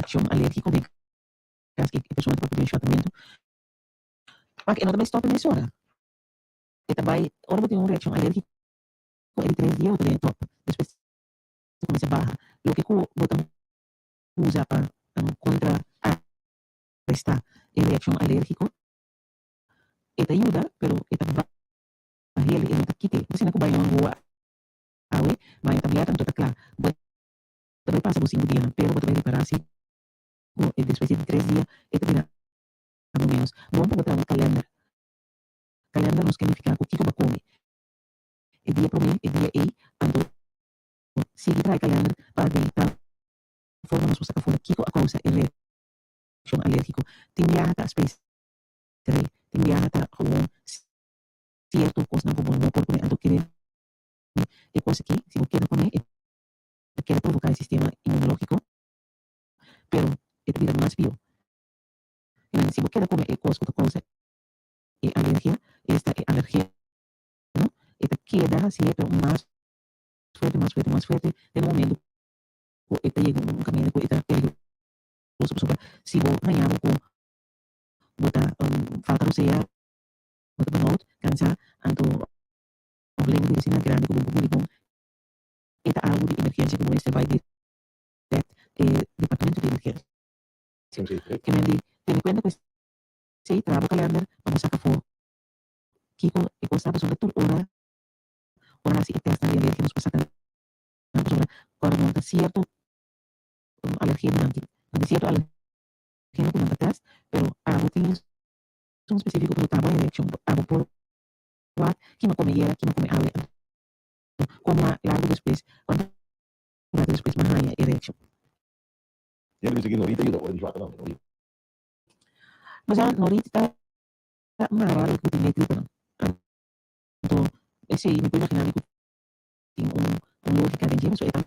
reakshon alérgiko den kas ku e persona ta papia di un shòtamentu. Wak, e no ta bai stòp mesora. E ta bai, ora bo tin un reakshon alérgiko e di tres dia bo ta den e tòp, despues ta kuminsá baha. Loke ku bo ta usa pa kontra arestá e reakshon alérgiko e ta yuda, pero e ta bah'el, e no ta kit'é. Asina ku bai un angua awe, bai un tablèt anto ta kla. Bo ta bai pasa bo sinku dianan, pero bo ta bai ripará si ku e despues di tres dia e ta bira abo ménos. Bon pa bo traha un kalènder. Kalènder nos ke nifiká ku kiko bo a kome e dia promé, e dia ei, anto sigui traha e kalènder pa den tal forma nos por saka for kiko a kousa e reakshon alérgiko. Tin biaha ta speserei, tin biaha ta gewoon sierto kosnan ku bo no por kome, anto kere e kos aki si bo keda kome e ta keda provoká e sistema inmunológiko pero e ta bira mas pió. Si bo keda kome e kos ku ta kousa e alergia, esta e alergeno, e ta keda hasié pero mas fuerte, mas fuerte, mas fuerte te na momento ku e ta yega un kaminda ku e ta peligroso pasobra si bo haña bo ku bo ta falta rosea, bo ta benout, kansa, anto òf lenga bira asina grandi ku bo por bini bon, e ta algu di emergensia ku bo mester bai dirèkt e departamento di emergensia. Ke men di tene kuenta ku esei, traha bo kalènder pa bo saka afó kiko e kos ta pasobra tur ora ora hasi e tèstnan di alergia nos por saka nan pasobra ora nan ta sierto alergia di nan tin nan tin sierto alergeno ku nan ta tèst pero abo tin esun spesífiko pasobra ta bo e reakshon abo por wak kima kome yera kima kome awe anto kome largu despues kuantu rato despues bo haña e reakshon. Yendo bisa ki Norita yuda ora di shwata tambe Norita. Pasobra Norita ta mara loke ku tin den e tripanan anto esei mi por imaginá mi ku tin un un lógika den dje pasobra e ta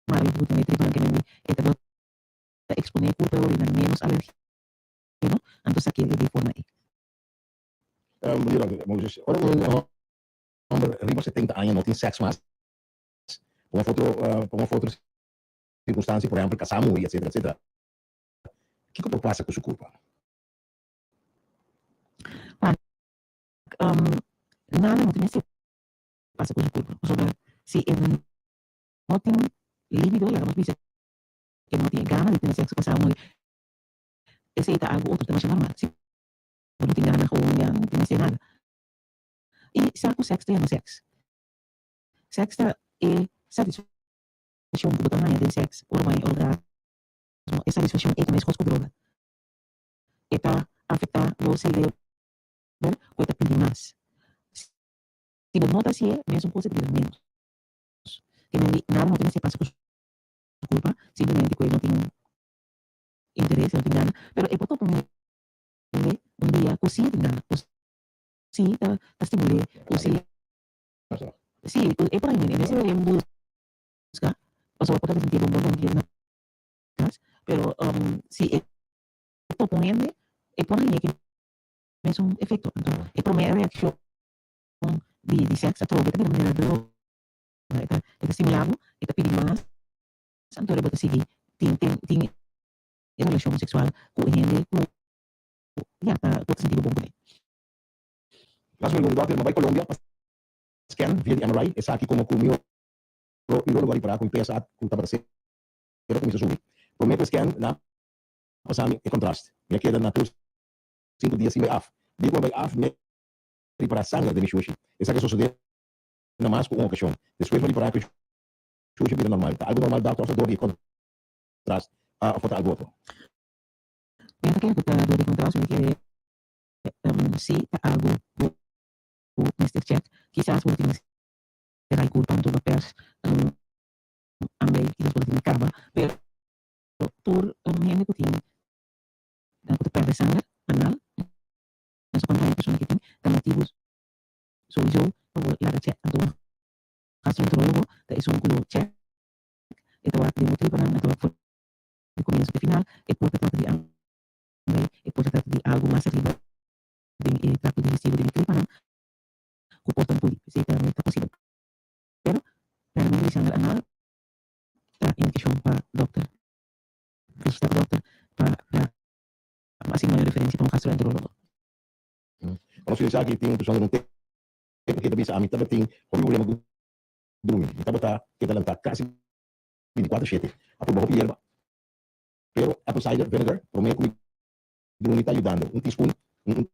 mara loke ku tin den e tripanan ke men e ta dor ta eksponé kurpa e orina ménos alergeno anto sa kere di e forma ei. Bon dia dòkter Moses, ora un hòmber riba 70 aña no tin sèks mas pa un òf otro pa un òf otro sirkunstansia, por ehèmpel kasá muri etsetera etsetera, kiko por pasa ku su kurpa? Wak, nada no tin mester pasa ku su kurpa, pasobra si e no tin libido, laga nos bisa e no tin e gana di tene sèkso kasá muri, esei ta algu otro, ta masha normal. Si bo no tin gana gewoon ya no tin mester nada. I sa ku sèks ta yama sèks. Sèks ta e satisfakshon ku bo ta haña den sèks ora bo haña e orgasmo, e satisfakshon ei ta meskos ku droga. E ta afektá bo seleber ku e ta pidi mas. Si bo no ta hasié, mesun kos e ta bira ménos. Ke men di nada no ta mester pasa ku su kulpa, simplemente ku e no tin interes, e no tin gana, pero e por topa un hende un dia ku sí tin gana, ku sí ta stimul'é, ku sí, sí, ku e por haña hende. E mester den buska, pasobra por ta sintié bon bon tranquilo na kas, pero si e topa un hende, e por haña ki mesun efekto. Anto e promé reakshon di sèks atrobe ta bira manera droga, e ta stimulá bo, e ta pidi mas, anto bo ta sigui tin tin e relashon seksual ku e hende ku ya ta bo ta sinti bo bon kuné. Las pregunta, Dòkter, mi a bai Colombia pa scan via di MRI, esaki komo ku mi urologo a ripará ku mi PSA ku tabata sero kuminsá subi. Promé ku e scan nan a pasa mi e contrast. Mi a keda na tur sinku dia sin bai af. Dia ku mi a bai af mi a ripará sanger den mi shushi. Esaki a sosodé na mas ku un okashon. Despues mi a ripará ku e shushi a bira normal. Ta algu normal dòkter òf ta dor di e contrast òf ta algu otro? Mi a ta kere ku ta dor di contrast, mi kere si ta algu ku bo mester check. Kisas bo no tin mester rai kurpa anto bo pers ambei kisas bo no tin kaba pero tur hende ku tin ku ta perde sanger anal nos a konta e persona ku tin ta motibu souiso pa bo laga check anto un gastroenterologo ta esun ku lo check e ta wak den bo tripanan e ta wak for di komienso te final e por ta trata di ambei e por ta trata di algu mas ariba den e trakto digestivo den e tripanan ku por ta un puli p'esei ta ta posibel pero pèrdimento di sanger anal ta indikashon pa dòkter bishita. referensia pa un gastroenterologo. Nos esaki tin un persona den un tempu ke ta bisa ami tabatin hopi problema ku drumi. Mi tabata keda lantá kasi 24 shete. A purba hopi yerba, pero apple cider vinegar promé ku mi drumi ta yudando. Un teaspoon, un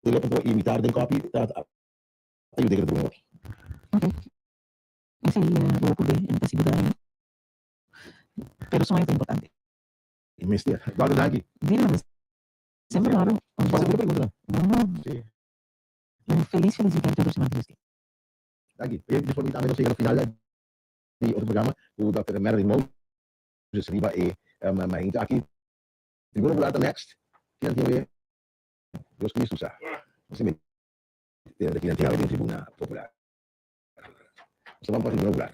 telepel i mitar den kòpi ta yuda keda drumi hopi. Ok. Esei bo por be en ta sibu daño. Pero soño ta importante. Mester. Dòkter danki. Dina, Semper moro. Pasa pura pregunta nan. Bueno. Sí. Un feliz feliz weekend te otro siman Dios ke. Danki. Oye, despues mi tambe nos yega na final di otro programa ku Dòkter Marilyn Moses riba e mainta aki. Tribuna Popular ta next. Kinan tin oye? Dios Cristo sa. Nos tin mester kinan tin awe den Tribuna Popular. Nos ta ban pa Tribuna Popular.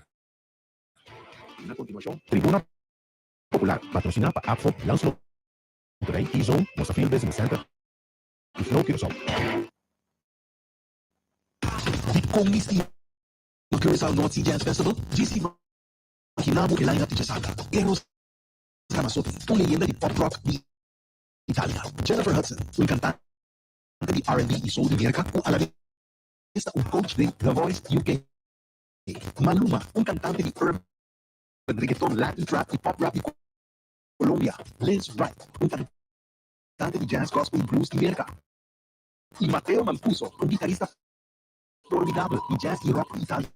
Na continuacion, Tribuna Popular, patrocina pa APFO, Lanslot. Monterrey, T-Zone, Mosafil Business Center y Flow Curaçao. Dikon mi stima Curaçao North Sea Jazz Festival? Djis imagina bo e line-up di djasabra, Eros Ramazzotti, un leyenda di pop-rock di Italia, Jennifer Hudson, un kantante di R&B i soul di Merka ku alabes ta un coach den The Voice UK, Maluma, un kantante di urban reggaeton, latin trap i pop-rap di Colombia, Lance Wright, un cantante di jazz, gospel y blues di Merca, y Matteo Mancuso, un guitarista formidabel di jazz y rock di Italia.